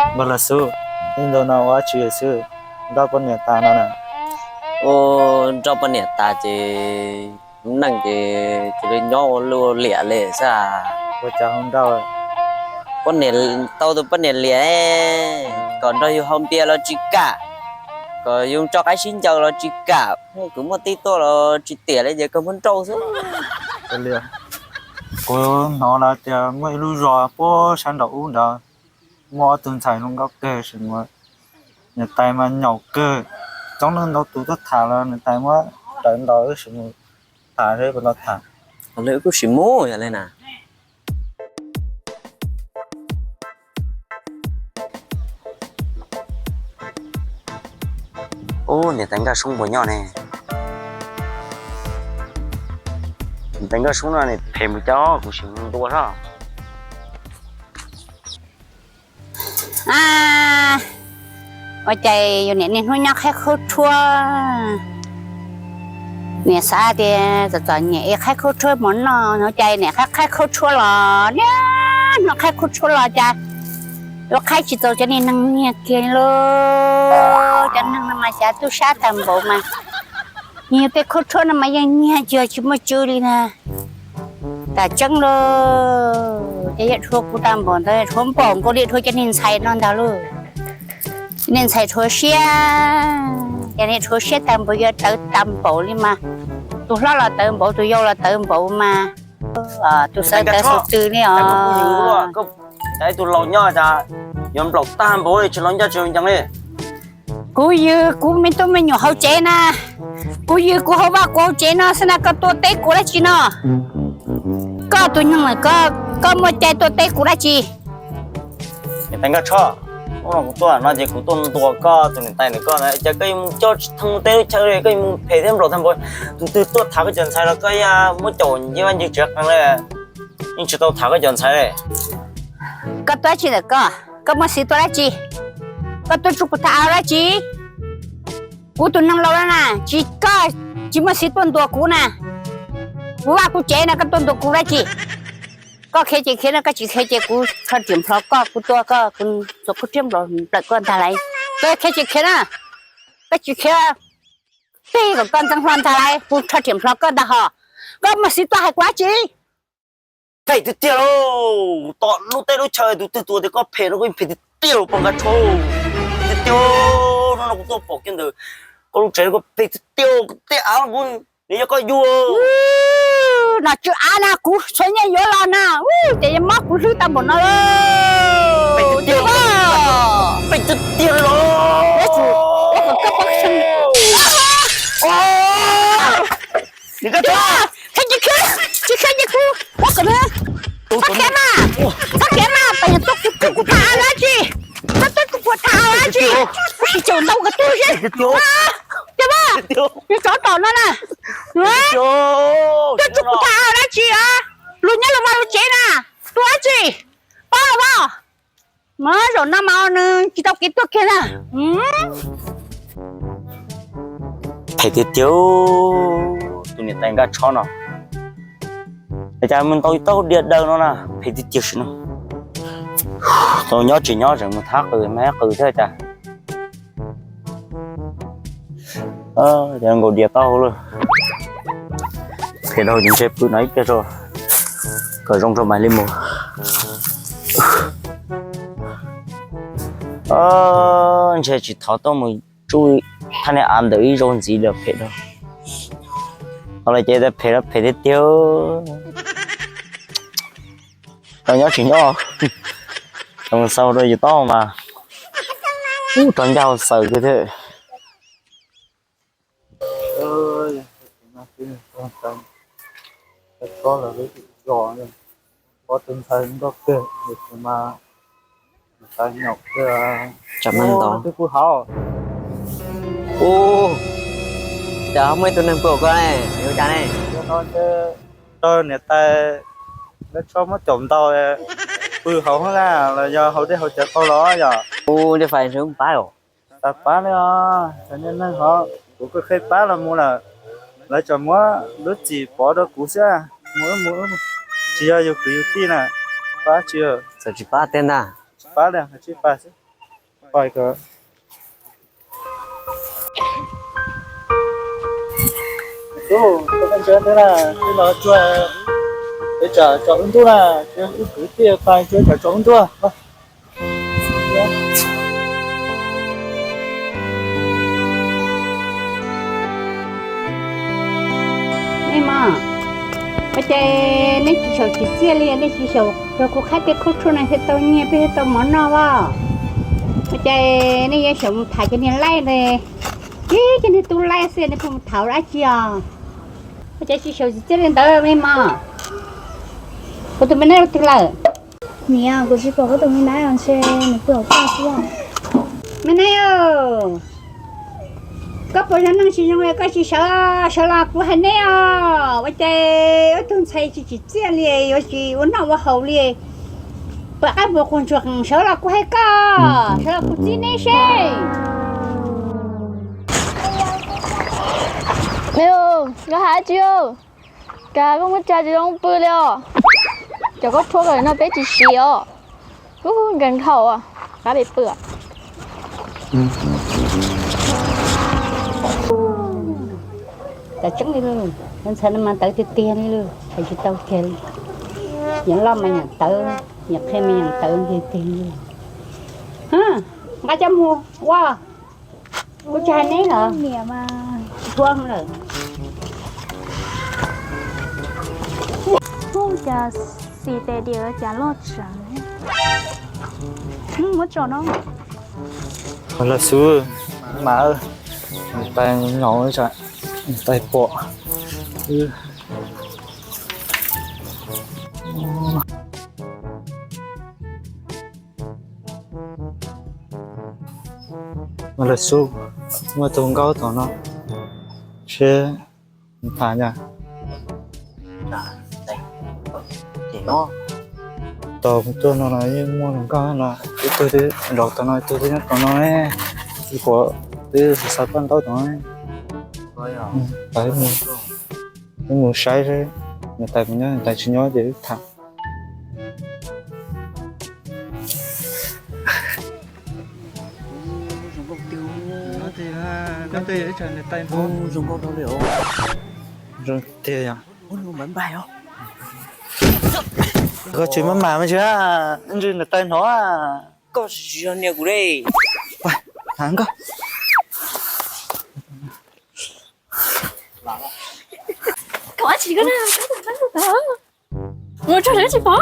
Npawg Los Xub, ib ntu no ua dab tsi xwb, nrauj poj niam tas no na? Ua nrauj poj niam tas ces lub neej ces cia li nyob ua luj ua liam li xwb. Ua cas ho nrauj? Poj niam, tau tus poj niam liam, kom nrog yus haus npias los tsis kam, kom yus tso qaib sib ncaws los tsis kam, kuv muaj tij tuaj los tsis tiam li ces kawg muab nrauj xwb. Kuv hnov lawv tias muaj ib lub zos puag sab nraum ub ntawd muaj ob tug ntxhais zoo nkauj kawg, niam tais mas nyaum kawg, coob leej ntau tus tuaj tham los niam tais muab rawv ntaus wb sim mus tham seb puas tau tham. Lawv kuj sim mus yog li na. Ub, niam tais Nkaj Soob puas nyob ne? Niam tais Nkaj Soob no phem mus cov kuv sim mus ntua sab. Ua cas yus niam niaj hnub nyob qhaib qhub rhuab, niam xav tias txom txom nyem es qhaib qhub rhuab mus noj, ua cas niam qhaib qhaib qhub rhuab los niaj hnub qhaib qhub rhuab los cas yuav qhaib tsis txaus cov niag neeg nyiag kiag li lauj. Cov neeg no mas xyav tub sab tag npaum mas, nyiag tej qhub rhuab no mas yeej nyiag cuag tsis muaj tswv li na. Tas tseeb lauj, ces yog rhuav kuv tag npaum ntawd, rhuav npaum nkaus li rhuav cov niag ntxhais no ntag lauj. Niag ntxhais rhuav siab, ces niag rhuav siab tag npaum yuav tawv tag npaum li mas, tus hlob los tawv npaum, tus yau los tawv npaum mas, tus xawv tawv xaus twg li os. Tus laus nyob tas yuav nplaum tag npaum li, tsis los ncaj tsis ncees li. Kuv yws kuv me tub me nyuam hauv tsev na, kuv yws kuv hauv vaj kuv hauv tsev no xwb na, koj tuaj teb kuv dab tsi no? Koj tus neeg lawm, koj muaj cai tuaj teb kuv dab tsi? Niam tais Nkaj Tshob, hnub no kuv tuaj no ces kuv tuaj ntuas koj tus niam tais ntawm koj na, cas koj yuav mus coj tsis thoob teb lub chaw li, koj yuav mus phem thiab nplaum tag npaum. Tus twg tuaj tham koj cov ntxhais los koj yeej muab caum nce vaj nce tsev qees li, yeej tsis tau tham koj cov ntxhais li. Koj tuaj dab tsi ntawm koj? Koj muaj xiv tuaj dab tsi? Koj tuaj tsuj kuv thav av dab tsi? Kuv tus neeg laus na, tsis koj tsis muaj xiv tuaj ntuas kuv na. Kuv vaj kuv tsev na, koj tuaj ntuas kuv dab tsi? Koj khiav ces khiav na, koj tsis khiav ces kuv rho riam nplho koj, kuv tua koj, kuv txua kub rhiab nplawm koj ntag lauj. Koj khiav ces khiav na, koj tsis khiav, peb kom koj ntxeev hlo ntag lauj, kuv rho riam nplho koj ntag hos. Koj muaj xiv tuaj hais kuv dab tsi? Phem tiag tiag lauj, tom lub teb lub chaw tus twg tuaj tias koj phem no, koj yeej phem tiag tiag lauj pog Nkaj Tshob. Phem tiag tiag, hnub no kuv tuaj pom kiag ntawm koj lub tsev, koj phem tiag tiag, tej av kuv nws yog koj yuag. Nom tswv av na kuv txhua nyiaj yuav los na, ces yog mob kuv hlwb tau npaum no lauj. Phem tiag tiag li los. Tsis khiav ces kuv, txhob khiav mas, txhob khiav mas, pes yog tuaj kuv tsuj kuv thav av dab tsi, tuaj tsuj kuv thav av dab tsi, kuv tsis caum ntau koj tuaj seb. Tiag mas, yog tsov tom no na, tuaj tsuj kuv thav av dab tsi a, luag nyob luag vaj luag tsev na, tuaj dab tsi, paub los mas. Mas zaum no mas nws tsis tau kev tuaj kiag na. Phem tiag tiag, tus niam tais Nkaj Tshob no, cas mus ntaus taub hau diav daws no na, phem tiag tiag sim no. Tau nyob tsis nyob tseem mus thab qws mas qws thiab cas. Ces nkaus diav taub hau lawm. Phem dhau ces ntshe pw no ib pliag tso, kom zoo rau mam li mus. Ntshe tsis thov tuaj mus tsuj thaj niag av ntawm ib zaug ntxiv lawm, phem dhau. Tau los ces phem los phem tiag tiag. Tau nyob tsis nyob, tau xau rau yus taub hau mas, ub, rau ncauj xaws kawg thiab. Ua tus ntxhais nkauj kawg, tus mas ntxhais nyaum kawg. Tsam no ntau twb kuj hauv. Ub, cas ho muaj ib tug neeg pw hauv ko ne, yog ua cas ne? Yog no ntshe raug niam tais Nkaj Tshob muab caum ntaus pw hauv na, los yog haus dej haus cawv tau los yom? Ub, ntshe fais ntshe pab os. Tsis pab li os, cov niag neeg hov, kuv kuj qhia pab los mus lawm, lawv tseem muab lub txim pov rau kuv xwb. Mus, mus, tsis yog yus kwv yus tij na, pab tsis, txawm tsis pab tiag ntag. Tsis pab li, tsis pab xwb. Pom ko, tub, koj ntshe ntawd na, twb los tsuag, tsuag tsom lub ntuj na, wb kwv tij pais tsuag tsom lub ntuj. Nej mog, ua cas nej tsis xyaum tsim txiaj li, nej tsis xyaum rau kuv qhaib tej khub tshuaj no thiaj tau nyiaj peb thiaj tau mov noj os? Ua cas nej yuav xyaum mus tham cov niag laib ntawd, tib cov niag tub laib xwb nej pheej mus tham ua dab tsi os? Ua cas tsis xyaum tsim txiaj li ntawd nej mog? Kuv tus me nab ua twg lawm? Niam, kuv tsis pom kuv tus me nab os, ntshe nws pw hauv txaj xwb. Me nab, koj puas zoo neej tsis zoo es koj tsis sawv, sawv los kuv hais neb os. Ua cas wb tug ntxhais tsis tsim txiaj li, yuav tsis ua noj ua haus li, pom qab puas quas ntsuag qees, sawv los kuv hais koj, sawv los kuv txib neb seb. Me, koj hais dab tsi? Cas koj muab tsa tsis zoo pw li os? Cov koj rhuab ko no peb tsis siv os. Ub, nkees dhau, qab peb pw. Tseeb li, ntxhais no mas tawv tiag tiag li lawm, hais tsis tau kiag li. Yam loj mas yam tawv, yam qhia mas yam tawv tiag tiag li. Nqa coj mus ua. Kuv tsis hais neb lawm, niam mas tsis thuam lawm. Ub, cas xis tes diam cas loj tseem. Muab tso no. Los xub, mas tais nyaum, tais pom. Mas lawv xub, muaj tus nkauj tom no, seb tham ntag. Tos kuv tuaj no los yeej muaj hluas nkauj no, ib tug twb los tom no, ib tug twb nyob tom no, ib puas twb xav xav paj ntaub tom no. Wb mus saib seb niam tais puas nyob, niam tais tsis nyob ces wb tham. Zoo tiag yog. Koj tsis maj mam me ntsis, ntshe niam tais hnov. Koj tsis yog niam kuv li. Tham koj. Mus tso lawv tsis pom.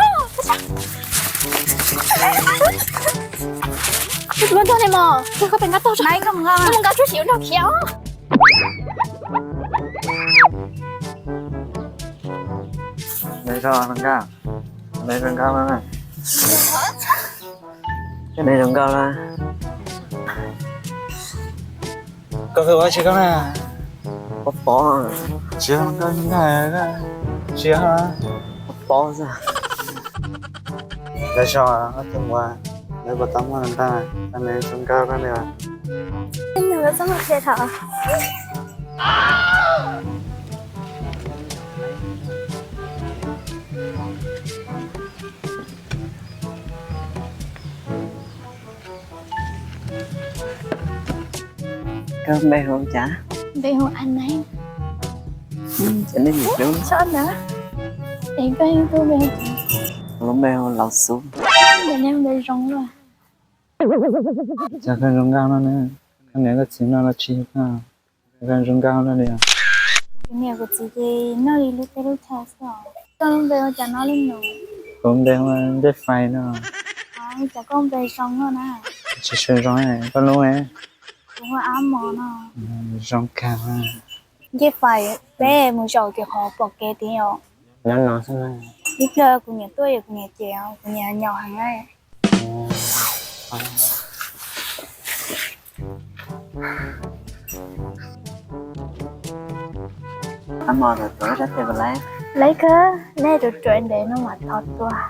Tus ntog ne mos, koj pes nqa tau, koj mus nqa tsuab sim nrog khiav os. Nws zoo nkauj, nws zoo nkauj no, nws zoo nkauj na. Koj pheej ua dab tsi koj na? Pov pov. Tsis zoo nkauj, tsis zoo. Pov pov xwb. Lawv zoo, ob tug mus, lawv puas tau muaj ntag, nws zoo nkauj koj li. Nws txoj qhia thaum Koj npe hu cas? Npe hu Anais. Tsob ntawd. Es koj tus npe hu cas? Lub npe hu Laus Xub. Ntawm nej npe zoo luaj. Cas koj zoo nkauj no ne? Koj niam koj txiv noj los tsis yog koj? Koj zoo nkauj no li. Kuv niam kuv txiv ces noj li lub teb lub chaw xwb os. Koj lub npe hu cas no li no? Kuv npe hu Ncaj Fais no. Cas koj npe zoo luaj na? Tsis zoo, koj lub? Kuv hu Ab Mos no. Zoo kawg. Ncaj Fais, peb mus zaum tim qhov pom kev tid os. Nyob no xwb. Ib pliag kuv niam tuaj yog kuv niam cem, kuv niam nyaum heev. Ab Mos, tuav sab tes puas laib? Laib kawg, nej ruam ruam ntev no mam thov tuav.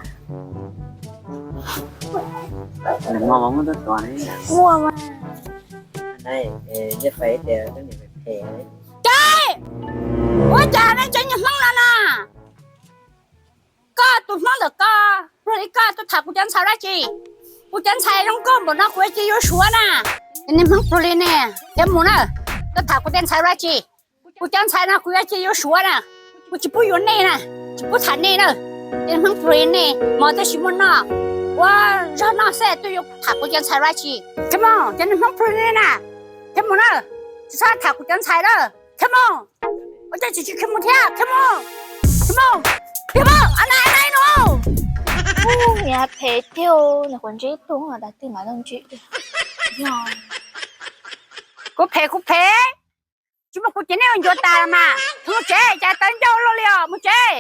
Nws muaj mas muaj tuaj tuav ne. Muaj mas. Ncaj Fais tias koj niam phem. Ces ua cas nej tsev niag Hmoob no na? Tus Hmoob ntawm koj, pluag li koj tuaj tham kuv cov ntxhais dab tsi? Kuv cov ntxhais zoo nkauj npaum no kuv yuav cia yuav suav na. Niag Hmoob pluag li nej, khiav mus na. Tuaj tham kuv tej ntxhais dab tsi? Kuv cov ntxhais no kuv yuav cia yuav suav na. Kuv tsis pub yuav nej na, tsis pub tham nej na. Niag Hmoob pluag li nej, hmo twb tsis muaj noj, ua zog noj xwb tuaj yuav tham kuv cov ntxhais dab tsi? Khiav mus, cov niag Hmoob pluag li nej na. Khiav mus na, tsis txhob tham kuv cov ntxhais na. Khiav mus. Ua cas tsis tsis khiav mus thiab? Khiav mus, khiav mus, khiav mus, a na a na no. Niag phem tiag, niag quav ntsej tuag tas twg mas tau ntsib. Kuv phem kuv phem, tsis muaj kuv ces nej ua ncuav tas los mas. Mus tsev, cas tawv ncauj luaj li os, mus tsev.